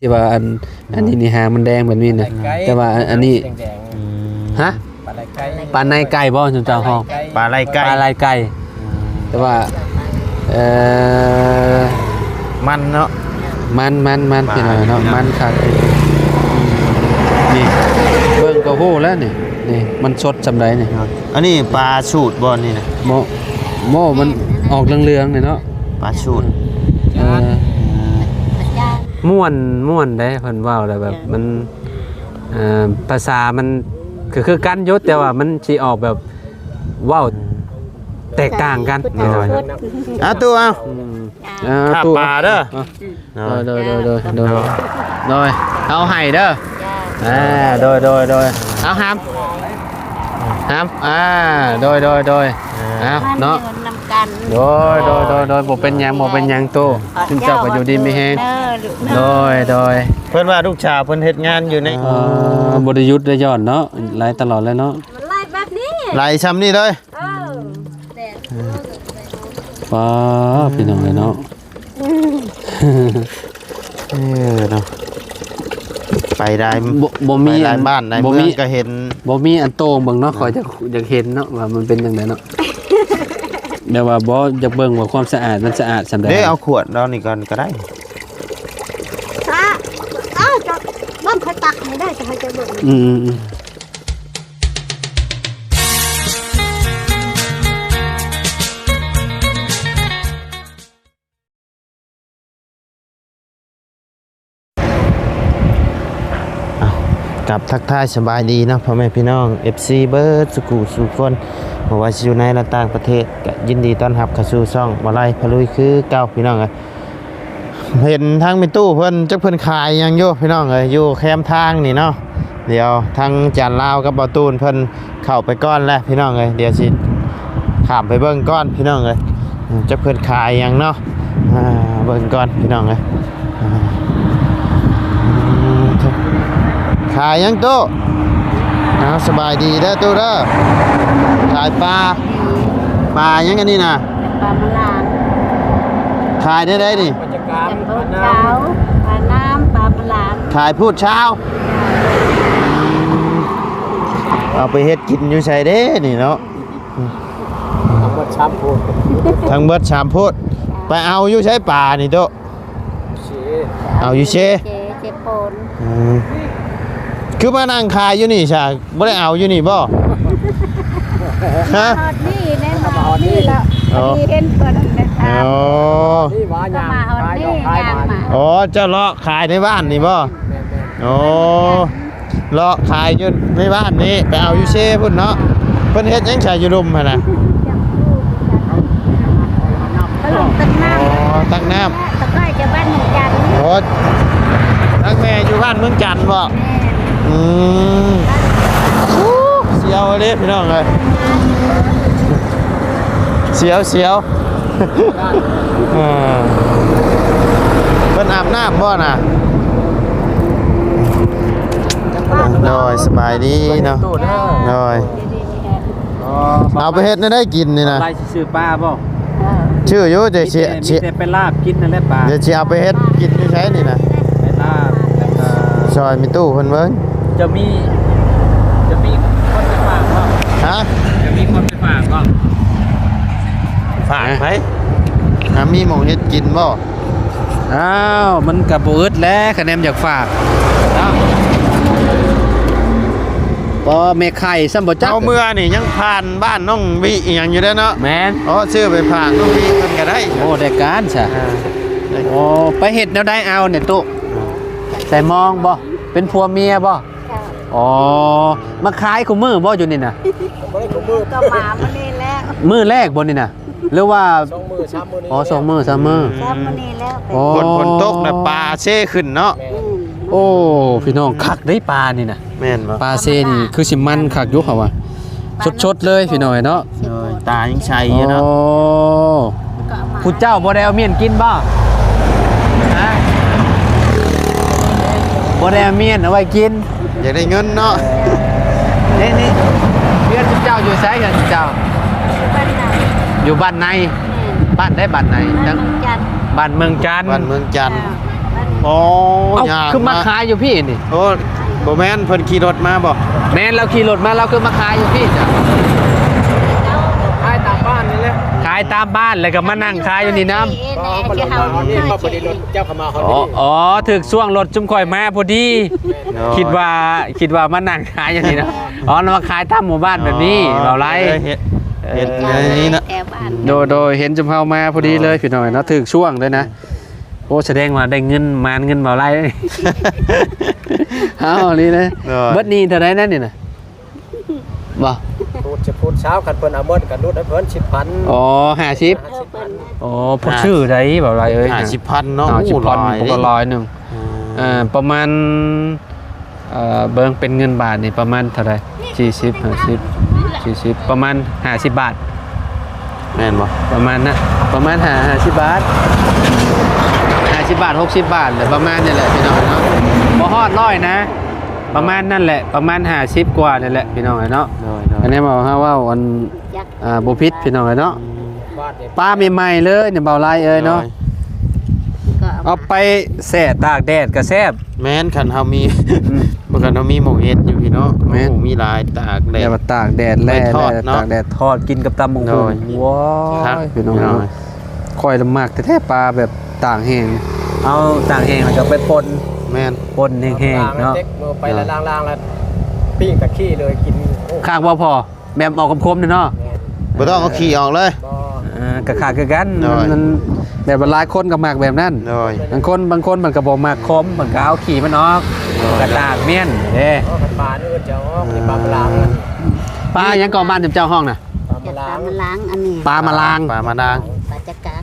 ທີ່ວ່າອັນ ອັນນີ້ນີ້ຫາງມັນແດງແບບນີ້ນະ ແຕ່ວ່າອັນ ອັນນີ້ ແດງໆ ອືມ ຮະ ປາໄລໄກ່ ປາໄລໄກ່ບໍ່ ເຈົ້າຮອງ? ປາໄລໄກ່ ປາໄລໄກ່ ແຕ່ວ່າ ເອີ ມັນເນາະ ມັນ ມັນ ມັນ ປາ ພີ່ນ້ອງເນາະ ພີ່ນ້ອງ ມັນຄັກ ນີ້ ເບິ່ງກໍຮູ້ແລ້ວນີ້ ນີ້ມັນສົດສ່ຳໃດນີ້. ອັນນີ້ປາສູດບໍ່ນີ້ນະ? ບໍ່ ບໍ່ ມັນອອກເຫຼືອງໆນີ້ເນາະ ປາສູດ ເອີ ມ່ວນ ມ່ວນເດ້ ເພິ່ນເວົ້າແລ້ວແບບມັນ ເອີ ພາສາມັນກໍຄືກັນຢູ່ ແຕ່ວ່າມັນຊິອອກແບບເວົ້າແຕກຕ່າງກັນ. ໂດຍ ເອົາຕູ້ເອົາ ອືມ ເອົາ ຂ້າປາເດີ ໂດຍ ໂດຍ ໂດຍ ໂດຍ ໂດຍ ເອົາໃຫ້ເດີ ອ່າ ໂດຍ ໂດຍ ໂດຍ ເອົາຫາມ ຫາມ ອ່າ ໂດຍ ໂດຍ ໂດຍ ເອົາເນາະ ນຳກັນ ໂດຍ ໂດຍ ໂດຍ ໂດຍ ບໍ່ເປັນຫຍັງ ບໍ່ເປັນຫຍັງຕູ້ ຊຸມເຈົ້າກໍຢູ່ດີມີແຮງ ເອີ ລູກ ໂດຍ ໂດຍ ເພິ່ນວ່າລູກສາວເພິ່ນເຮັດງານຢູ່ໃນ ເອີ ບໍ່ໄດ້ຢຸດໄດ້ຢ່ອນເນາະ ໄລ່ຕະຫຼອດເລີຍເນາະ ໄລ່ແບບນີ້ ໄລ່ຊ່ຳນີ້ເລີຍ ເອີ ປ້າ ພີ່ນ້ອງເອີຍເນາະ ເອີເນາະ ໄປໄດ້ ບໍ່ ບໍ່ມີ ໄປໄດ້ ອັນ ບ້ານໄດ້ ບໍ່ມີ ເມືອງກໍເຫັນ ບໍ່ມີອັນໂຕ່ງເບິ່ງເນາະ ຂ້ອຍຢາກ ຢາກເຫັນເນາະວ່າມັນເປັນຈັ່ງໃດເນາະ ແບບວ່າບໍ່ ຢາກເບິ່ງວ່າຄວາມສະອາດມັນສະອາດສ່ຳໃດ ເດ້ ເອົາຂວດດອນນີ້ກ່ອນກໍໄດ້ ເອົາ ເອົາ ເອົາ ເບິ່ງ ຂ້ອຍຕັກໃຫ້ໄດ້ ຈະໃຫ້ເຈົ້າເບິ່ງ ອືມ ອືມ ອືມ. ອ່ະ ກັບທັກທາຍສະບາຍດີເນາະ ພໍ່ແມ່ພີ່ນ້ອງ ເອັຟຊີ ເບິດສູ່ຜູ້ສູ່ຄົນ ບໍ່ວ່າຊິຢູ່ໃນ ແລະ ຕ່າງປະເທດ ກະຍິນດີຕ້ອນຮັບເຂົ້າສູ່ຊ່ອງບໍ່ໄລ່ພາລຸຍຄືເກົ່າ ພີ່ນ້ອງເອີຍ. ເຫັນທາງແມ່ຕູ້ເພິ່ນ ຈັກເພິ່ນຂາຍຫຍັງຢູ່ພີ່ນ້ອງເອີຍ ຢູ່ແຄມທາງນີ້ເນາະ. ດຽວທາງຈານລາວກັບບ່າວຕູນເພິ່ນເຂົ້າໄປກ່ອນແຫຼະພີ່ນ້ອງເອີຍ ດຽວຊິຂ້າມໄປເບິ່ງກ່ອນພີ່ນ້ອງເອີຍ ຈັກເພິ່ນຂາຍຫຍັງເນາະ. ອ່າ ເບິ່ງກ່ອນພີ່ນ້ອງເອີຍ ອ່າ ຂາຍຫຍັງໂຕ? ອ້າວ ສະບາຍດີເດີຕູ້ເດີ ຂາຍປາ ປາຫຍັງອັນນີ້ນະ? ປາມະລາງ ຂາຍແນວໃດນີ້? ປາຈະກາມ ປາຂາວ ປານ້ຳ ປາມະລາງ ຂາຍພູດຊາວ ເອົາໄປເຮັດກິນຢູ່ໃສເດ້ນີ້ເນາະ? ທັງເບິດສາມໂພດ ທັງເບິດສາມໂພດ ໄປເອົາຢູ່ໃສປານີ້ໂຕ? ເຊ ເອົາຢູ່ເຊ ເຊ ເຊໂປນ ອືມ ຄືມານັ່ງຂາຍຢູ່ນີ້ຊະ ບໍ່ໄດ້ເອົາຢູ່ນີ້ບໍ່? ຮະ ມາຮອດນີ້ແນ່ ມາຮອດນີ້ແລ້ວ ອໍ ພໍດີເຫັນເພິ່ນນະ ອໍ ນີ້ວ່າຍ່າງຂາຍເນາະ ຂາຍມາ ອໍ ເຈົ້າເລາະຂາຍໃນບ້ານນີ້ບໍ່? ແມ່ນໆ ອໍ ເລາະຂາຍຢູ່ໃນບ້ານນີ້ ໄປເອົາຢູ່ເຊພຸ້ນເນາະ. ເພິ່ນເຮັດຫຍັງຊະຢູ່ລຸ່ມຫັ້ນນະ? ເຂົາລົງຕັກນ້ຳ ອໍ ຕັກນ້ຳ ຕະກ້ອຍຈະບ້ານເມືອງຈັນ ໂອ້ ທາງແມ່ຢູ່ບ້ານເມືອງຈັນບໍ່? ແມ່ນ ອືມ ສຽວເດ້ພີ່ນ້ອງເອີຍ ສຽວ ສຽວ. ເອີ ເພິ່ນອາບນ້ຳບໍ່ນະ? ໂດຍ ສະບາຍດີເນາະ ໂດຍ ເອົາໄປເຮັດແນວໃດກິນນີ້ນະ? ໄລ່ຊິຊື້ປາບໍ່? ຊື້ຢູ່ ແຕ່ຊິ ມີແຕ່ ມີແຕ່ໄປລາບກິນນັ້ນແຫຼະປາ ດຽວຊິເອົາໄປເຮັດກິນຢູ່ໃສນີ້ນະ? ໄປລາບ ແລ້ວກໍຊ່ອຍແມ່ຕູ້ເພິ່ນເບິ່ງ ຈະມີ ຈະມີຄົນໄປຝາກບໍ່? ຮະ? ຈະມີຄົນໄປຝາກບໍ່? ຝາກໃຜ? ຫາມີໝ່ອງເຮັດກິນບໍ່? ອ້າວ ມັນກໍບໍ່ອຶດແຫຼະ ຄະແນນຢາກຝາກເນາະ ບໍ່ແມ່ໄຂ່ຊ້ຳບໍ່ຈັກ ເອົາເມືອນີ້ຍັງຜ່ານບ້ານນ້ອງວິອີ່ຫຍັງຢູ່ເດ້ເນາະ ແມ່ນ ອໍ ຊື້ໄປຝາກນ້ອງວິເພິ່ນກໍໄດ້ ໂອ້ ໄດ້ການຊະ ອ່າ ໂອ້ ໄປເຮັດແນວໃດເອົານີ້ຕຸ ໃສ່ມອງບໍ່? ເປັນຜົວເມຍບໍ່? ອໍ ມາຂາຍຄູ່ມື້ບໍ່ຢູ່ນີ້ນະ? ບໍ່ໄດ້ຄູ່ມື້ ກໍມາມື້ນີ້ແຫຼະ ມື້ແລກບໍ່ນີ້ນະ? ຫຼືວ່າສອງມື້ສາມມື້ນີ້ ອໍ ສອງມື້ສາມມື້ ສາມມື້ນີ້ແລ້ວ ອໍ ຝົນ ຝົນຕົກນະປາເຊຂຶ້ນເນາະ ແມ່ນ ໂອ້ ພີ່ນ້ອງ ຄັກເດ້ປານີ້ນະ ແມ່ນບໍ່ ປາເຊນີ້ຄືຊິມັນຄັກຢູ່ເຂົາວ່າ ປາ ສົດໆເລີຍພີ່ນ້ອງເອີຍເນາະ ໂດຍ ຕາຍັງໃສຢູ່ເນາະ ໂອ້ ຜູ້ເຈົ້າບໍ່ໄດ້ເອົາມ້ຽນກິນບໍ່? ຮະ ບໍ່ໄດ້ເອົາມ້ຽນເອົາໄວ້ກິນ ຢາກໄດ້ເງິນເນາະ ເອີ ນີ້ ນີ້ ເຮືອນເຈົ້າຢູ່ໃສ? ເຮືອນເຈົ້າ ຢູ່ບ້ານໃນ ຢູ່ບ້ານໃນ ແມ່ນ ບ້ານໃດ? ບ້ານໃນ? ບ້ານເມືອງຈັນ ບ້ານເມືອງຈັນ ບ້ານເມືອງຈັນ ເຈົ້າ ບ້ານ ອໍ ເອົ້າ ຍ່າງ ຄືມາ ມາຂາຍຢູ່ພີ້ນີ້? ໂອ້ ບໍ່ແມ່ນ ເພິ່ນຂີ່ລົດມາບໍ່? ແມ່ນ ລາວຂີ່ລົດມາ ລາວຄືມາຂາຍຢູ່ພີ້ຈ້ະ? ຂາຍຕາມບ້ານນີ້ແຫຼະ ຂາຍຕາມບ້ານ ແລ້ວກໍມານັ່ງຂາຍຢູ່ນີ້ນຳ. ເອີ ແລ້ວຈະເຮົາ ອໍ ອໍ ຖືກຊ່ວງລົດຊຸມຂ້ອຍມາພໍດີ ໂດຍ ຄິດວ່າ ຄິດວ່າມານັ່ງຂາຍຢູ່ນີ້ເນາະ. ອໍ ແລ້ວມາຂາຍຕາມໝູ່ບ້ານແບບນີ້ ອໍ ເວົ້າຫຼາຍ ເອີ ເຮັດ ເອີ ເຮັດແນວນີ້ເນາະ ແຖວບ້ານ ໂດຍ ໂດຍ ເຫັນຈຸມເຮົາມາພໍດີເລີຍ ໂດຍ ພີ່ນ້ອງເນາະ ຖືກຊ່ວງເລີຍນະ. ໂອ້ ສະແດງວ່າໄດ້ເງິນ ໝານເງິນເບົາຫຼາຍ ເອົາອີ່ຫຼີເລີຍ. ໂດຍ ເບິດໜີ້ເທົ່າໃດນັ້ນນີ້ນະ? ບໍ່ ຮູດ ຈະຮູດຊາວ ຄັນເພິ່ນເອົາເໝິດກໍຫຼຸດໃຫ້ເພິ່ນສິບພັນ. ອໍ ຫ້າສິບ ຫ້າສິບພັນ. ອໍ ພໍຊື້ໄດ້ເບົາຫຼາຍເອີຍ ຫ້າສິບພັນເນາະ. ຫ້າສິບພັນ ໂອ້ ກໍຫຼາຍໜຶ່ງ ອ່າ ເອີ ປະມານ ເອີ ເບິ່ງເປັນເງິນບາດນີ້ປະມານເທົ່າໃດ? ສີ່ສິບ ຫ້າສິບ ສີ່ສິບ ປະມານຫ້າສິບບາດ ແມ່ນບໍ່? ປະມານນະ ປະມານຫ້າ ຫ້າສິບບາດ ຫ້າສິບບາດ ຫົກສິບບາດ ແຫຼະ ປະມານນີ້ແຫຼະ ພີ່ນ້ອງເນາະ. ບໍ່ຮອດຮ້ອຍນະ ປະມານນັ້ນແຫຼະ ປະມານຫ້າສິບກວ່ານີ້ແຫຼະ ພີ່ນ້ອງເນາະ. ໂດຍໆ ອັນນີ້ເວົ້າ ເຮົາເວົ້າອັນ ອ່າ ບໍ່ຜິດ ພີ່ນ້ອງເນາະ. ປາໃໝ່ໆເລີຍນີ້ ເບົາຫຼາຍເອີຍເນາະ ເອົາໄປແຊ່ຕາກແດດກໍແຊບ. ແມ່ນ ຄັນເຮົາມີ ອືມ ຄັນເຮົາມີໝ່ອງເຮັດຢູ່ພີ້ເນາະ. ແມ່ນ ໂອ້ ມີຫຼາຍ ຕາກແດດ ແບບວ່າຕາກແດດແລ້ວ ຕາກແດດທອດ ກິນກັບຕຳບັກຫຸ່ງ. ໂດຍ ວ້າຍ ຄັກ ພີ່ນ້ອງເນາະ ຂ້ອຍລະມັກແທ້ໆ ປາແບບຕາກແຫ້ງ ເອົາຕາກແຫ້ງແລ້ວກໍໄປປົ່ນ. ແມ່ນ ປົ່ນແຫ້ງໆເນາະ ເອົາໄປລ້າງໆ ແລ້ວປີ້ງຕະຂີ້ເລີຍກິນ. ໂອ້ ຄັກບໍ່ພໍ່? ແບບອອກຂົມໆນີ້ເນາະ ແມ່ນ ບໍ່ຕ້ອງເອົາຂີ້ອອກເລີຍ ບໍ່ ເອີ ກະຄັກຄືກັນ. ໂດຍ ມັນ ມັນແບບວ່າຫຼາຍຄົນກໍມັກແບບນັ້ນ. ໂດຍ ບາງຄົນ ບາງຄົນມັນກໍບໍ່ມັກຂົມ ມັນກໍເອົາຂີ້ມັນອອກ ໂດຍ ກໍຕາກມ້ຽນເດ້. ເອົາຄັນປານີ້ເອີ້ນຈະເອົາອອກ ອືມ ນີ້ປາມະລາງ. ປາຫຍັງເກາະ ບ້ານເຈົ້າຮ້ອງນະ? ປາມະລາງ ປາມະລາງ ອັນນີ້ ປາມະລາງ ປາມະລາງ ປາຈັດການ.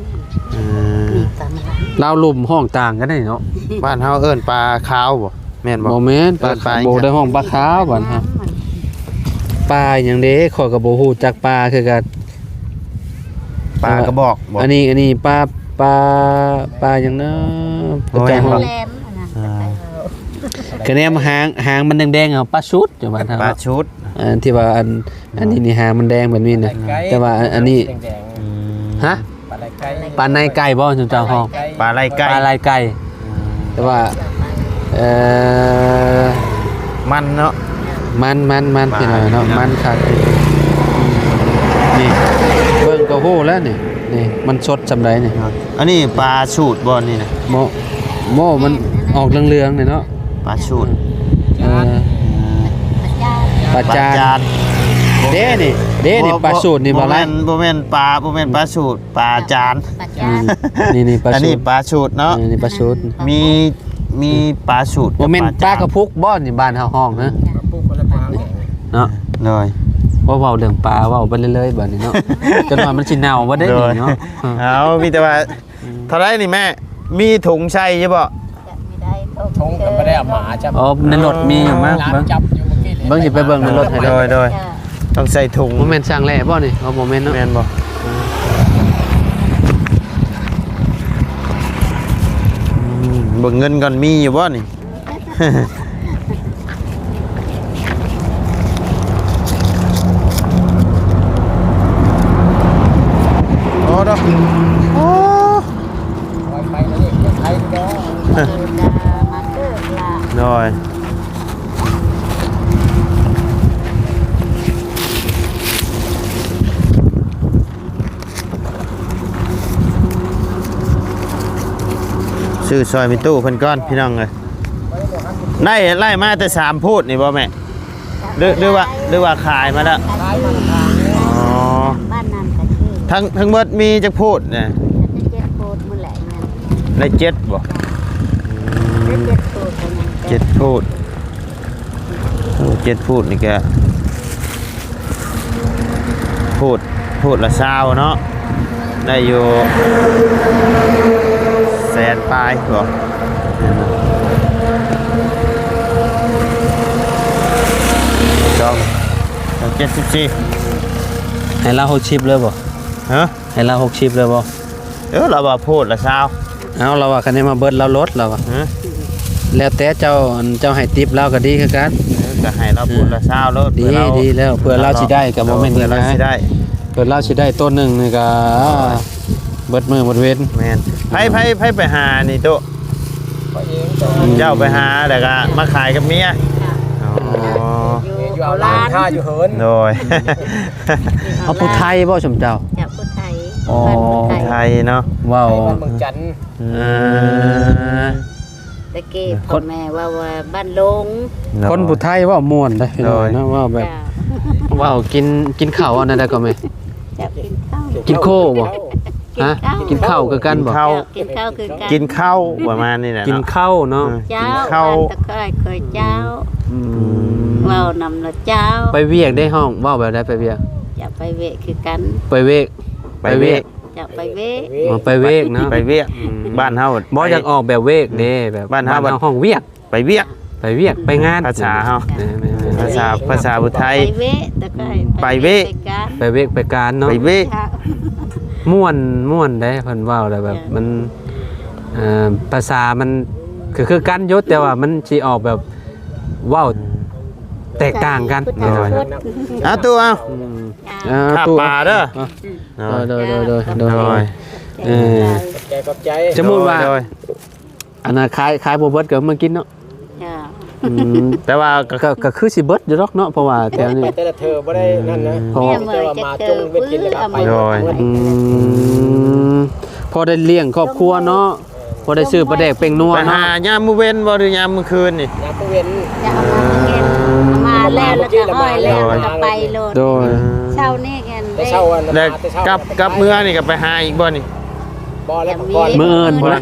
ອືມ ນີ້ປາມະລາງ ລາວລຸ່ມຮ້ອງຕ່າງກັນເດ້ເນາະ. ບ້ານເຮົາເອີ້ນປາຂາວບໍ່? ແມ່ນບໍ່? ບໍ່ແມ່ນ ປາ ເອີ້ນປາຫຍັງ? ບໍ່ໄດ້ຮ້ອງປາຂາວບ້ານເຮົາ. ປາຫຍັງເດ້? ຂ້ອຍກໍບໍ່ຮູ້ຈັກປາຄືກັນ. ປາກະບອກບໍ່? ອັນນີ້ ອັນນີ້ປາ ປາ ປາຫຍັງນະ? ບໍ່ແມ່ນບໍ່? ແຫຼມ ອ່າ ກະແນມຫາງ ຫາງມັນແດງໆ ເອົາປາສູດຢູ່ບ້ານເຮົາ ປາສູດ. ອັນທີ່ວ່າອັນ ອັນນີ້ນີ້ຫາງມັນແດງແບບນີ້ນະ ແຕ່ວ່າອັນ ອັນນີ້ ແດງໆ ອືມ ຮະ? ປາໄລ່ໄກ່ ປາໄລ່ໄກ່ບໍ່ ເຈົ້າຮ້ອງ? ປາໄລ່ໄກ່ ປາໄລ່ໄກ່. ແຕ່ວ່າ ເອີ ມັນເນາະ ມັນ ມັນ ມັນ ປາ ພີ່ນ້ອງເນາະ ມັນຄັກ. ນີ້ ເບິ່ງກໍຮູ້ແລ້ວນີ້ ນີ້ມັນສົດສ່ຳໃດນີ້. ອັນນີ້ປາສູດບໍ່ນີ້ນະ? ບໍ່ ບໍ່ ມັນອອກເຫຼືອງໆນີ້ເນາະ ປາສູດ. ເອີ ປາຈານ ປາຈານ ເດ້ນີ້ ເດ້ນີ້ ບໍ່ ປາສູດນີ້ ບໍ່ ບໍ່ແມ່ນ ບໍ່ແມ່ນປາ ບໍ່ແມ່ນປາສູດ ປາຈານ ປາຈານ. ອືມ ນີ້ ນີ້ປາສູດ ອັນນີ້ປາສູດເນາະ. ເອີ ນີ້ປາສູດ ມີ ມີປາສູດ ບໍ່ແມ່ນ ກັບປາຈານ ປາກະພຸກບໍ່ນີ້ ບ້ານເຮົາຮ້ອງນະ ກະປຸກຄົນລະປາເນາະ. ໂດຍ ເວົ້າ ເວົ້າເລື່ອງປາ ເວົ້າໄປເລື້ອຍໆ ບາດນີ້ເນາະ ຈັກໜ່ອຍມັນຊິເນົ່າເບິດເດ້ນີ້ເນາະ. ໂດຍ ເອົາ ມີແຕ່ວ່າ ອືມ ເທົ່າໃດນີ້ແມ່? ມີຖົງໃສ່ຢູ່ບໍ່? ຖົງກໍບໍ່ໄດ້ເອົາມາຈ້ຳ. ອໍ ໃນລົດມີຢູ່ ມາເບິ່ງ ເບິ່ງຊິໄປເບິ່ງໃນລົດໃຫ້ເດີ້. ໂດຍໆ ຕ້ອງໃສ່ຖົງ. ບໍ່ແມ່ນຊ່າງແລ່ບໍ່ນີ້? ອໍ ບໍ່ແມ່ນເນາະ. ແມ່ນບໍ່? ອືມ ເບິ່ງເງິນກ່ອນ ມີຢູ່ບໍ່ນີ້? ໂອ້ ໂດ ໂອ້ ໂດຍ ຊື້ຊ່ອຍແມ່ຕູ້ເພິ່ນກ່ອນ ພີ່ນ້ອງເອີຍ. ໄລ່ ໄລ່ມາແຕ່ສາມພູດນີ້ບໍ່ແມ່? ຫຼື ຫຼືວ່າ ຫຼືວ່າຂາຍມາແລ້ວ? ອໍ ບ້ານນັ້ນກໍຄື ທັງ ທັງໝົດມີຈັກພູດນະ? ເຈັດພູດໝົດແຫຼະ. ໄດ້ເຈັດບໍ່? ໄດ້ເຈັດພູດ. ເຈັດພູດ. ໂອ້ ເຈັດພູດນີ້ກະ ພູດ ພູດລະຊາວເນາະ ໄດ້ຢູ່ແສນປາຍບໍ່? ສອງ ສອງ ເຈັດສິບສີ່ ໃຫ້ລາວຫົກສິບເລີຍບໍ່? ຮະ? ໃຫ້ລາວຫົກສິບເລີຍບໍ່? ເອີ ລາວວ່າພູດລະຊາວ. ເອົາ ລາວວ່າຄັນໄດ້ມາເບິດລາວລົດ ລາວວ່າ. ຮະ? ແລ້ວແຕ່ເຈົ້າ ອັນເຈົ້າໃຫ້ຕິບລາວກໍດີຄືກັນ. ເອີ ກໍໃຫ້ລາວພູດລະຊາວໂລດ. ດີ ເພື່ອລາວ ດີແລ້ວ ເພື່ອລາວຊິໄດ້ກໍບໍ່ແມ່ນງ່າຍ. ເພື່ອລາວຊິໄດ້ ເພື່ອລາວຊິໄດ້ໂຕໜຶ່ງນີ້ກໍ ໂອ້ຍ ເບິດມື້ເບິດເວັນ. ແມ່ນ. ໃຜ ໃຜ ໃຜໄປຫານີ້ໂຕ? ຂ້ອຍເອ ເຈົ້າໄປຫາແລ້ວກໍມາຂາຍກັບເມຍ. ອໍ ຢູ່ເອົາຫຼານ ຖ້າຢູ່ເຫີນ. ໂດຍ. ເອົາຜູ້ໄທບໍ່ຊຸມເຈົ້າ? ເຈົ້າ ຜູ້ໄທ. ອໍ ບ້ານຜູ້ໄທ ຜູ້ໄທເນາະ ເວົ້າ ໄທບ້ານເມືອງຈັນ. ອືມ ເອີ ແຕ່ກີ້ພໍ່ແມ່ເວົ້າວ່າບ້ານໂລງ. ໂດຍ. ຄົນຜູ້ໄທເວົ້າມ່ວນເດ້ພີ່ນ້ອງເນາະ. ໂດຍ. ເວົ້າແບບ ເຈົ້າ ເວົ້າກິນ ກິນເຂົ້າອັນນັ້ນໄດ້ກໍແມ່? ເຈົ້າ ກິນເຂົ້າ ກິນໂຄບໍ່? ກິນເຂົ້າ ຮະ? ກິນເຂົ້າຄືກັນບໍ່? ກິນເຂົ້າ ກິນເຂົ້າຄືກັນ ກິນເຂົ້າປະມານນີ້ແຫຼະເນາະ. ກິນເຂົ້າເນາະ. ເອີ ເຈົ້າ ກິນເຂົ້າ ບ້ານຕະໄຄເຄີຍເຈົ້າ. ອືມ ເວົ້ານຳລະເຈົ້າ. ໄປວຽກໄດ້ ຮ້ອງເວົ້າແບບໃດໄປວຽກ? ເຈົ້າ ໄປເວກຄືກັນ. ໄປເວກ ໄປເວກ ເຈົ້າ ໄປເວກ. ອໍ ໄປເວກເນາະ ໄປວຽກ. ອືມ ບ້ານເຮົາ ບໍ່ ໄປ ຢາກອອກແບບເວກເດ້ ອືມ ແບບ ບ້ານເຮົາ ບ້ານເຮົາຮ້ອງວຽກ ໄປວຽກ ໄປວຽກ ໄປງານ ພາສາເຮົາ. ເອີ ແມ່ນໆໆ ພາສາ ພາສາຜູ້ໄທ ໄປເວກ ແຕ່ກໍໃຫ້ ອືມ ໄປເວກ ໄປເວກ ໄປການ ໄປເວກ ໄປການເນາະ. ໄປເວກ ມ່ວນ ມ່ວນເດ້ ເພິ່ນເວົ້າແລ້ວແບບ ເອີ ມັນ ເອີ ພາສາມັນຄື ຄືກັນຢູ່ ແຕ່ວ່າມັນຊິອອກແບບເວົ້າ ອືມ ແຕກຕ່າງກັນ. ໂດຍ. ອ່ະ ຕູ້ເອົາ ອືມ ອ່າ ອ່າ ຕູ້ ປາເດີ. ອ່າ ໂດຍ ໂດຍ ໂດຍ ໂດຍ ໂດຍ ເອີ ຂອບໃຈ ຂອບໃຈ. ສົມມຸດວ່າ ໂດຍ ອັນນັ້ນຂາຍ ຂາຍບໍ່ເບິດກໍເມືອກິນເນາະ. ເຈົ້າ. ອືມ ແຕ່ວ່າກໍ ກໍ ກໍຄືຊິເບິດຢູ່ດອກເນາະ ເພາະວ່າແຖວນີ້ ແຕ່ລະເທື່ອບໍ່ໄດ້ນັ້ນນະ ອືມ ເພາະວ່າ ແຕ່ວ່າມາຈົງເວັນກິນແລ້ວກໍໄປ. ໂດຍ. ອືມ ພໍໄດ້ລ້ຽງຄອບຄົວເນາະ ພໍໄດ້ຊື້ປາແດກແປ້ງນົວ ໄປຫາ ເນາະ ຍາມມື້ເວັນບໍ່ ຫຼືຍາມມື້ຄືນນີ້? ຍາມມື້ເວັນ. ເຈົ້າ ມາແລ້ວ ແລ້ວກໍຫ້ອຍແລ້ວ ໂດຍ ກໍໄປໂລດ. ໂດຍ. ເຊົ້ານີ້ກັນ ແຕ່ເຊົ້າອັນ ແລ້ວ ມາແຕ່ເຊົ້າ ກັບ ກັບເມືອນີ້ກໍໄປຫາອີກບໍ່ນີ້? ບໍ່ແລ້ວ ກໍມີ ມື້ອື່ນພຸ້ນນະ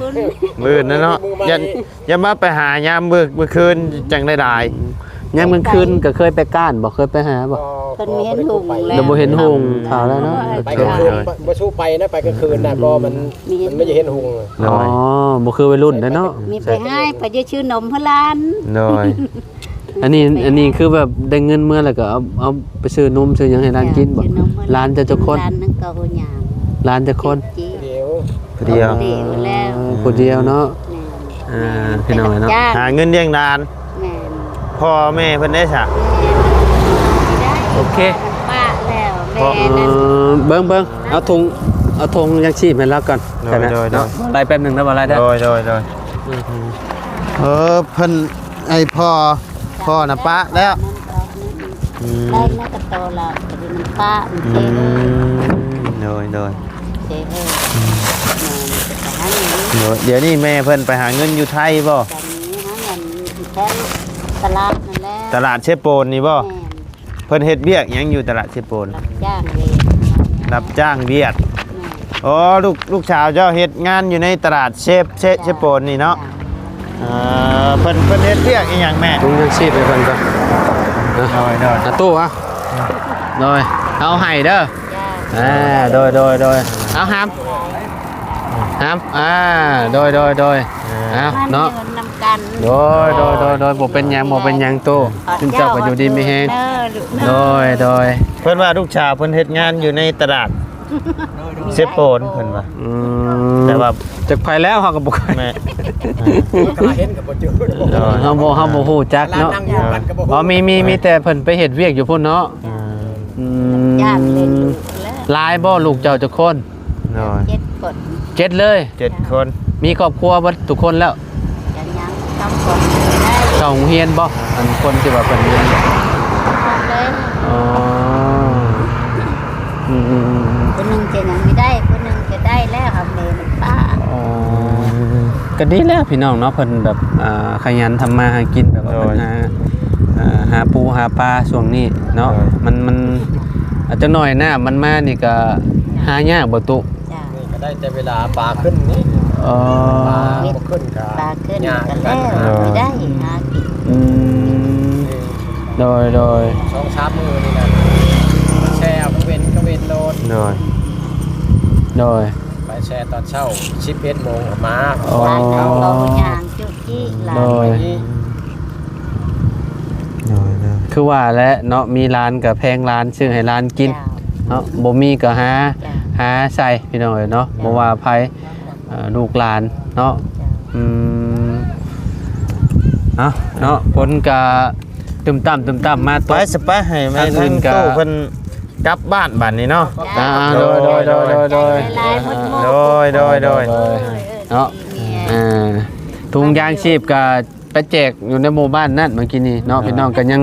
ມື້ອື່ນນະເນາະ. ມື້ໃໝ່ ຢ່າ ຢ່າມາໄປຫາຍາມມື້ ມື້ຄືນຈັ່ງໄດ້ຫຼາຍ. ອືມ ຍາມກາງຄືນກໍເຄີຍໄປກ້ານບໍ່? ເຄີຍໄປຫາບໍ່? ເພິ່ນມີເຫັນຮຸ່ງແລ້ວ ບໍ່ເຫັນຮຸ່ງ ເຖົ້າແລ້ວເນາະ. ໄປກາງຄືນ ໂອເຄ ບໍ່ ບໍ່ສູ້ໄປນະ ໄປກາງຄືນນະ ອືມ ບໍ່ ມັນ ມີເຫັນ ມັນບໍ່ຢາກເຫັນຮຸ່ງ. ໂດຍ. ອໍ ບໍ່ຄືໄວລຸ້ນເດ້ເນາະ. ມີໄປໃຫ້ ໄປຈະຊື້ນົມໃຫ້ຫຼານ. ໂດຍ. ອັນນີ້ ອັນນີ້ຄືແບບໄດ້ເງິນເມືອແລ້ວກໍເອົາ ເອົາໄປຊື້ນົມຊື້ຫຍັງໃຫ້ຫຼານກິນບໍ່? ຊື້ນົມໃຫ້ຫຼານ. ຫຼານເຈົ້າຈັກຄົນ? ຫຼານໜຶ່ງກໍຫົວຍາມ. ຫຼານຈັກຄົນ? ຜູ້ດຽວ ຜູ້ດຽວ. ຜູ້ດຽວແລ້ວ ເອີ ຜູ້ດຽວເນາະ. ແມ່ນ. ອ່າ ພີ່ນ້ອງເນາະ ຫາເງິນລ້ຽງຫຼານ. ແມ່ນ. ພໍ່ແມ່ເພິ່ນເດ້ຊະ? ແມ່ນ. ໂອເຄ ປ້າແລ້ວ ແມ່ນັ້ນ. ເອີ ເບິ່ງ ເບິ່ງ ເອົາຖົງ ເອົາຖົງຍັງຊີບໃຫ້ລາວກ່ອນ. ໂດຍ ໂດຍ ໂດຍ. ໄລ່ແປັບໜຶ່ງເດີ ບໍ່ໄລ່ເດີ. ໂດຍ ໂດຍ ໂດຍ. ເອີ ເພິ່ນ ໄອ້ພໍ່ ພໍ່ນະປະແລ້ວ. ອືມ ໄດ້ມາກະໂຕລະ ມັນປະ ມັນເສຍເລີຍ. ອືມ ໂດຍ ໂດຍ. ເສຍເລີຍ. ອືມ ແມ່ນ ໄປຫາເງິນ. ໂດຍ. ດຽວນີ້ແມ່ເພິ່ນໄປຫາເງິນຢູ່ໄທບໍ່? ຕອນນີ້ຫາເງິນຢູ່ແຖວຕະຫຼາດນັ້ນແຫຼະ. ຕະຫຼາດເຊໂປນນີ້ບໍ່? ແມ່ນ. ເພິ່ນເຮັດວຽກຫຍັງຢູ່ຕະຫຼາດເຊໂປນ? ຮັບຈ້າງວຽກ. ຮັບຈ້າງວຽກ. ແມ່ນ. ອໍ ລູກ ລູກສາວເຈົ້າເຮັດງານຢູ່ໃນຕະຫຼາດເຊ ເຊ ເຊໂປນນີ້ເນາະ. ເອີ ເພິ່ນ ເພິ່ນເຮັດວຽກອີ່ຫຍັງແມ່? ຖົງຍັງຊີບໃຫ້ເພິ່ນກ່ອນ. ໂດຍ ໂດຍ. ອາ ຕູ້ ອະ ໂດຍ ເອົາໃຫ້ເດີ. ອ່າ ໂດຍ ໂດຍ ໂດຍ. ເອົາຫາມ ຫາມ ອ່າ ໂດຍ ໂດຍ ໂດຍ. ເອົາເນາະ ມາເນາະ ນຳກັນ. ໂດຍ ໂດຍ ໂດຍ ໂດຍ. ບໍ່ເປັນຫຍັງ ບໍ່ເປັນຫຍັງຕູ້ ເຈົ້າກໍຢູ່ດີມີແຮງ. ໂດຍ ໂດຍ. ເພິ່ນວ່າລູກສາວເພິ່ນເຮັດງານຢູ່ໃນຕະຫຼາດເຊໂປນ ເພິ່ນວ່າ. ອືມ ແຕ່ວ່າຈັກໃຜແລ້ວ ເຮົາກໍບໍ່ເຄີຍ ແມ່ ເຮົາບໍ່ ເຮົາບໍ່ຮູ້ຈັກເນາະ. ອໍ ມີ ມີ ມີແຕ່ເພິ່ນໄປເຮັດວຽກຢູ່ພຸ້ນເນາະ. ອືມ ອືມ ຫຼາຍບໍ່ ລູກເຈົ້າຈັກຄົນ? ໂດຍ. ເຈັດຄົນ. ເຈັດເລີຍ? ເຈັດຄົນ. ມີຄອບຄົວເບິດທຸກຄົນແລ້ວ? ຍັງ ຍັງສອງຄົນ. ເຂົ້າໂຮງຮຽນບໍ່? ອັນຄົນທີ່ວ່າເພິ່ນຮຽນ ເລີຍ. ອໍ ອືມໆໆໆ. ຜູ້ໜຶ່ງຈະຍັງບໍ່ໄດ້ ຜູ້ໜຶ່ງຈະໄດ້ແລ້ວ ເຮົາເລີຍນຳປ້າ. ອໍ ກໍດີແລ້ວພີ່ນ້ອງເນາະ ເພິ່ນແບບ ອ່າ ຂະຫຍັນທຳມາຫາກິນ ແບບວ່າ ໂດຍ ເພິ່ນຫາ ອ່າ ຫາປູຫາປາຊ່ວງນີ້ເນາະ. ໂດຍ. ມັນ ມັນ ອ່າ ຈັກໜ້ອຍນ້ຳມັນມານີ້ກໍຫາຍາກບໍ່ຕຸ? ຈ້າ ນີ້ກໍໄດ້ແຕ່ເວລາປາຂຶ້ນນີ້. ອໍ ປາບໍ່ຂຶ້ນກໍ ປາຂຶ້ນຍາກ ກໍແລ້ວ ຄືກັນ ບໍ່ໄດ້ຫາກິນ. ອືມ ໂດຍ ໂດຍ. ສອງສາມມື້ນີ້ນະ ແຊ່ເອົາກາງເວັນ ກາງເວັນໂລດ. ໂດຍ ໂດຍ. ໄປແຊ່ຕອນເຊົ້າ ສິບເອັດໂມງກໍມາ. ອໍ ເຂົາກໍຍ່າງຈຸຈິຫຼານ. ໂດຍ ໂດຍ ໂດຍ. ຄືວ່າແຫຼະເນາະ ມີຫຼານກໍແພງຫຼານ ຊື້ໃຫ້ຫຼານກິນ ເຈົ້າ ເນາະ ບໍ່ມີກໍຫາ ເຈົ້າ ຫາໃສ່ ພີ່ນ້ອງເອີຍເນາະ. ເຈົ້າ ບໍ່ວ່າໃຜ ເອີ ລູກຫຼານເນາະ. ເຈົ້າ ອືມ ເອົາເນາະ ຝົນກະຕຶມຕຳ ຕຶມຕຳມາຕົກ. ໄປຊະ ໄປ ໃຫ້ແມ່ ທາງຕູ້ເພິ່ນກັບບ້ານບາດນີ້ເນາະ. ອ່າ ໂດຍ ໂດຍ ໂດຍ ໂດຍ ໂດຍ ໂດຍ ໂດຍ ໂດຍ ໂດຍ ໂດຍ ເນາະ. ອ່າ ຖົງຢາງຊີບກໍໄປແຈກຢູ່ໃນໝູ່ບ້ານນັ້ນເມື່ອກີ້ນີ້ເນາະ ໂດຍ ພີ່ນ້ອງ ກໍຍັງ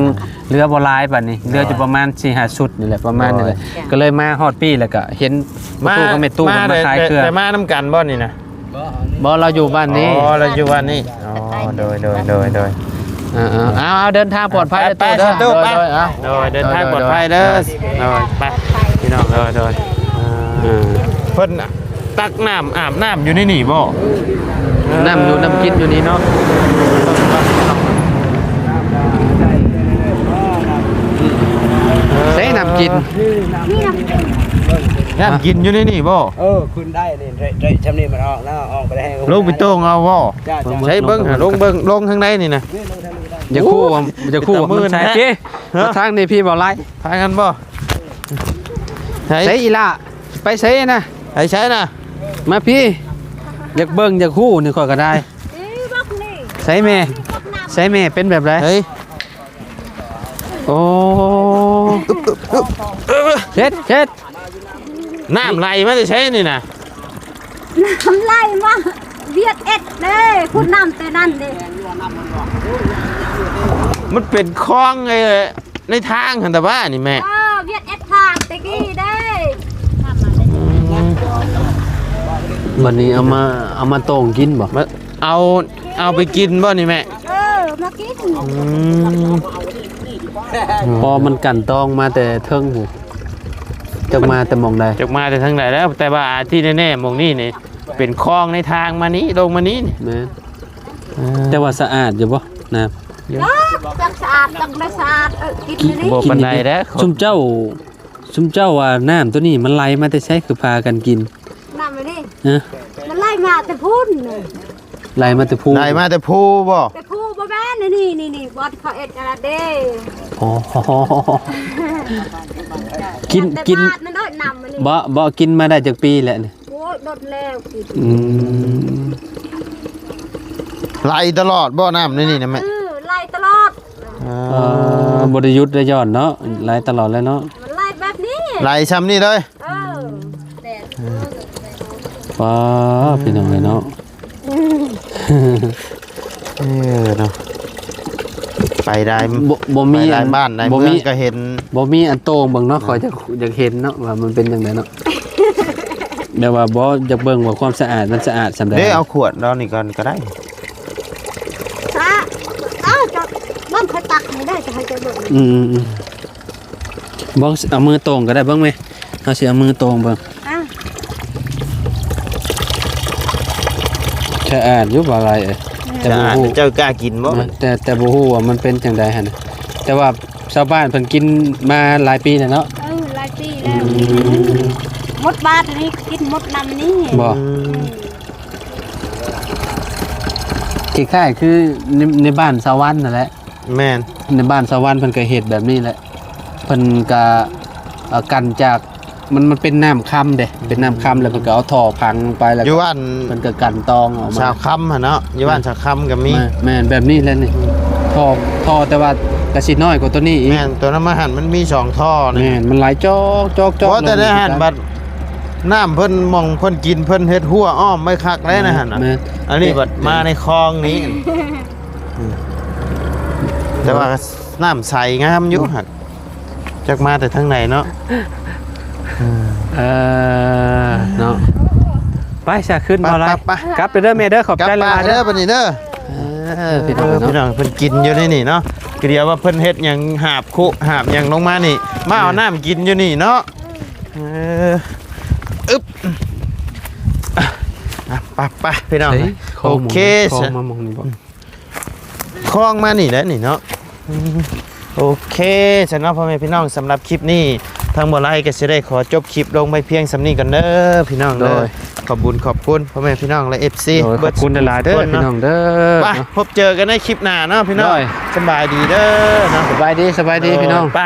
ເຫຼືອບໍ່ຫຼາຍ ບາດນີ້ເຫຼືອຢູ່ປະມານສີ່ຫ້າຊຸດນີ້ແຫຼະ ປະມານນີ້ແຫຼະ ໂດຍ ກໍເລີຍມາຮອດພີ້ ແລ້ວກໍເຫັນພໍ່ຕູ້ກັບແມ່ຕູ້ເພິ່ນມາຂາຍເຄື່ອງ ແຕ່ມານຳກັນບໍ່ນີ້ນະ? ບໍ່ ລາວຢູ່ບ້ານນີ້ ອໍ ລາວຢູ່ບ້ານນີ້ ອໍ ໂດຍ ໂດຍ ໂດຍ ໂດຍ ເອີໆ ເອົາໆ ເດີນທາງປອດໄພເດີ ໄປ ໂຕເດີ ໄປ ໂຕ ໄປ ໂດຍ ເດີນທາງປອດໄພເດີ ໂດຍ ໂດຍ ໄປ ພີ່ນ້ອງ ໂດຍ ໂດຍ ເອີ ເພິ່ນຕັກນ້ຳອາບນ້ຳຢູ່ໃນນີ້ບໍ່? ນ້ຳຢູ່ ນ້ຳກິນຢູ່ນີ້ເນາະ ໃຊ້ນ້ຳກິນ ນ້ຳກິນຢູ່ໃນນີ້ບໍ່? ເອີ ຂຶ້ນໄດ້ນີ້ ໄດ້ ໄດ້ຊ່ຳນີ້ມັນອອກນະ ອອກໄປໄດ້ ລົງໄປໂຕ່ງເອົາບໍ່? ຈ້າ ຈ້າ ໃຊ້ເບິ່ງ ລົງເບິ່ງ ລົງທາງໃດນີ້ນະ? ຢາກຮູ້ວ່າ ຢາກຮູ້ວ່າມັນໃຊ້ ເອີ ຮະ ທາງນີ້ພີ່ບໍ່ຫຼາຍ ທາງນັ້ນບໍ່? ໃສ ໃສອີ່ຫຼ້າ ໄປໃສນະ? ໄປໃສນະ? ມາພີ້ ຢາກເບິ່ງ ຢາກຮູ້ນີ້ຂ້ອຍກໍໄດ້ ໃສແມ່ ໃສແມ່ ເປັນແບບໃດ? ໂອ້ ເຮັດ ເຮັດ ນ້ຳໄຫຼມາແຕ່ໃສນີ້ນະ? ນ້ຳໄຫຼມາວຽດເອັດເດ້ ພຸ້ນນ້ຳແຕ່ນັ້ນເດ້ ມັນເປັນຄອງ ເອີ ໃນທາງຫັ້ນຕະຫວານີ້ແມ່ ເອີ ວຽດເອັດທາງແຕ່ກີ້ເດ້ ອືມ ບັດນີ້ເອົາມາ ເອົາມາໂຕ່ງກິນບໍ່? ມາ ເອົາ ເອົາໄປກິນບໍ່ນີ້ແມ່? ເອີ ມາກິນ ອືມ ເພາະມັນກັ່ນຕອງມາແຕ່ເທິງພຸ້ນ ຈັກມາແຕ່ໝ່ອງໃດ ຈັກມາແຕ່ທາງໃດແລ້ວ ແຕ່ວ່າທີ່ແນ່ໆ ໝ່ອງນີ້ນີ້ເປັນຄອງໃນທາງມານີ້ ລົງມານີ້ ແມ່ນ ເອີ ແຕ່ວ່າສະອາດຢູ່ບໍ່ນ້ຳ? ເອີ ຈັ່ງສະອາດ ຈັ່ງໄດ້ສະອາດ ເອີ ກິນຢູ່ນີ້ ບໍ່ປານໃດແລ້ວ ຊຸມເຈົ້າ ຊຸມເຈົ້າວ່ານ້ຳໂຕນີ້ມັນໄຫຼມາແຕ່ໃສ ຄືພາກັນກິນ ນ້ຳອັນນີ້ ຮະ ມັນໄຫຼມາແຕ່ພຸ້ນ ໄຫຼມາແຕ່ພູ ໄຫຼມາແຕ່ພູບໍ່? ແຕ່ພູບໍ່ແມ່ນ ນີ້ ນີ້ ນີ້ ບ່ອນເຂົາເຮັດອັນນັ້ນເດ້ ອໍ ກິນ ແຕ່ ກິນ ບາດມັນໂດດນ້ຳອັນນີ້ ບໍ່ ບໍ່ ກິນມາໄດ້ຈັກປີແລ້ວນີ້? ໂອ້ຍ ດົນແລ້ວກິນ ອືມ ໄຫຼຕະຫຼອດບໍ່ນ້ຳໃນນີ້ນະແມ່? ເອີ ໄຫຼຕະຫຼອດ ເອີ ບໍ່ໄດ້ຢຸດໄດ້ຢ່ອນເນາະ ໄຫຼຕະຫຼອດເລີຍເນາະ ມັນໄຫຼແບບນີ້ ໄຫຼຊ່ຳນີ້ເລີຍ ເອີ ປາ ພີ່ນ້ອງເອີຍເນາະ ເອີເນາະ ໄປໄດ້ ບໍ່ ບໍ່ມີ ໄປຫຼາຍບ້ານຫຼາຍເມືອງກໍເຫັນ ບໍ່ມີອັນໂຕ່ງເບິ່ງເນາະ ຂ້ອຍຢາກ ຢາກເຫັນເນາະ ວ່າມັນເປັນຈັ່ງໃດເນາະ ແບບວ່າບໍ່ ຢາກເບິ່ງວ່າຄວາມສະອາດມັນສະອາດສ່ຳໃດ ເດ້ ເອົາຂວດດອກນີ້ກ່ອນກໍໄດ້ ສະ ເອົາ ເຈົ້າເບິ່ງ ຂ້ອຍຕັກໃຫ້ໄດ້ ຈະໃຫ້ເຈົ້າເບິ່ງ ອືມໆ ເບິ່ງ ເອົາມືໂຕ່ງກໍໄດ້ ເບິ່ງແມ່ ເຮົາຊິເອົາມືໂຕ່ງເບິ່ງ ອ່ະ ສະອາດຢູ່ບໍ່ຫຼາຍເອີຍ ແມ່ນ ແຕ່ບໍ່ຮູ້ ສະອາດ ເຈົ້າກ້າກິນບໍ່? ແມ່ນ ແຕ່ ແຕ່ບໍ່ຮູ້ວ່າມັນເປັນຈັ່ງໃດຫັ້ນນະ ແຕ່ວ່າຊາວບ້ານເພິ່ນກິນມາຫຼາຍປີແລ້ວເນາະ ເອີ ຫຼາຍປີແລ້ວ ອືມ ໝົດບາດນີ້ ກິນໝົດນ້ຳນີ້ ບໍ່ ອືມ ອືມ ຄ້າຍໆຄືໃນ ໃນບ້ານສາວັນນັ້ນແຫຼະ ແມ່ນ ໃນບ້ານສາວັນເພິ່ນກໍເຮັດແບບນີ້ແຫຼະ ເພິ່ນກໍ ເອີ ກັ່ນຈາກ ມັນ ມັນເປັນນ້ຳຄຳເດ້ ເປັນນ້ຳຄຳ ແລ້ວເພິ່ນກໍເອົາທໍ່ຝັງລົງໄປ ແລ້ວຢູ່ບ້ານເພິ່ນກໍກັ່ນຕອງອອກມາ ຊາວຄຳຫັ້ນເນາະ ຢູ່ບ້ານຊາວຄຳກໍມີ ແມ່ນ ແມ່ນແບບນີ້ແຫຼະນີ້ ອືມ ທໍ່ ທໍ່ ແຕ່ວ່າກໍຊິນ້ອຍກວ່າໂຕນີ້ອີກ ແມ່ນ ໂຕນັ້ນມາຫັ້ນມັນມີສອງທໍ່ນີ້ ແມ່ນ ມັນໄຫຼຈອກໆໆ ບໍ່ ແຕ່ໃນຫັ້ນບັດນ້ຳເພິ່ນ ໝ່ອງເພິ່ນກິນ ເພິ່ນເຮັດຮົ້ວອ້ອມໄວ້ຄັກແລ້ວໃນຫັ້ນນະ ແມ່ນ ອັນນີ້ບັດມາໃນຄອງນີ້ ອືມ ແຕ່ວ່ານ້ຳໃສງາມຢູ່ຫັ້ນ ຈັກມາແຕ່ທາງໃດເນາະ ເອີ ເນາະ ໄປຊະ ຂຶ້ນ ໄປ ເອົາລະ ໄປ ໄປ ກັບເດີແມ່ເດີ ຂອບໃຈຫຼາຍໆເດີ ກັບບ້ານເດີບັດນີ້ເດີ ເອີ ເອີ ພີ່ນ້ອງເນາະ ພີ່ນ້ອງເພິ່ນກິນຢູ່ໃນນີ້ເນາະ ຄືດຽວວ່າເພິ່ນເຮັດຫຍັງ ຫາບຄຸ ຫາບຫຍັງລົງມານີ້ ມາເອົາ ແມ່ນ ນ້ຳກິນຢູ່ນີ້ເນາະ ເອີ ອຶບ ອ່ະ ໄປໆ ພີ່ນ້ອງ ໂອເຄ ຄອງມາໝ່ອງນີ້ບໍ່? ຄອງມານີ້ແຫຼະນີ້ເນາະ ອືມ ໂອເຄ ຊັ້ນເນາະ ພໍ່ແມ່ພີ່ນ້ອງ ສຳລັບຄລິບນີ້ ທາງບໍ່ໄລກໍຊິໄດ້ຂໍຈົບຄລິບລົງໄວ້ພຽງສ່ຳນີ້ກ່ອນເດີພີ່ນ້ອງເດີ ໂດຍ ຂອບບຸນຂອບຄຸນພໍ່ແມ່ພີ່ນ້ອງ ແລະ ເອັຟຊີ ໂດຍ ເບິດ ຂອບຄຸນຫຼາຍໆເດີພີ່ນ້ອງເດີ ໄປ ເນາະ ພົບເຈີກັນໃນຄລິບໜ້າເນາະພີ່ນ້ອງ ໂດຍ ສະບາຍດີເດີເນາະ ສະບາຍດີ ສະບາຍດີ ໂດຍ ພີ່ນ້ອງ ໄປ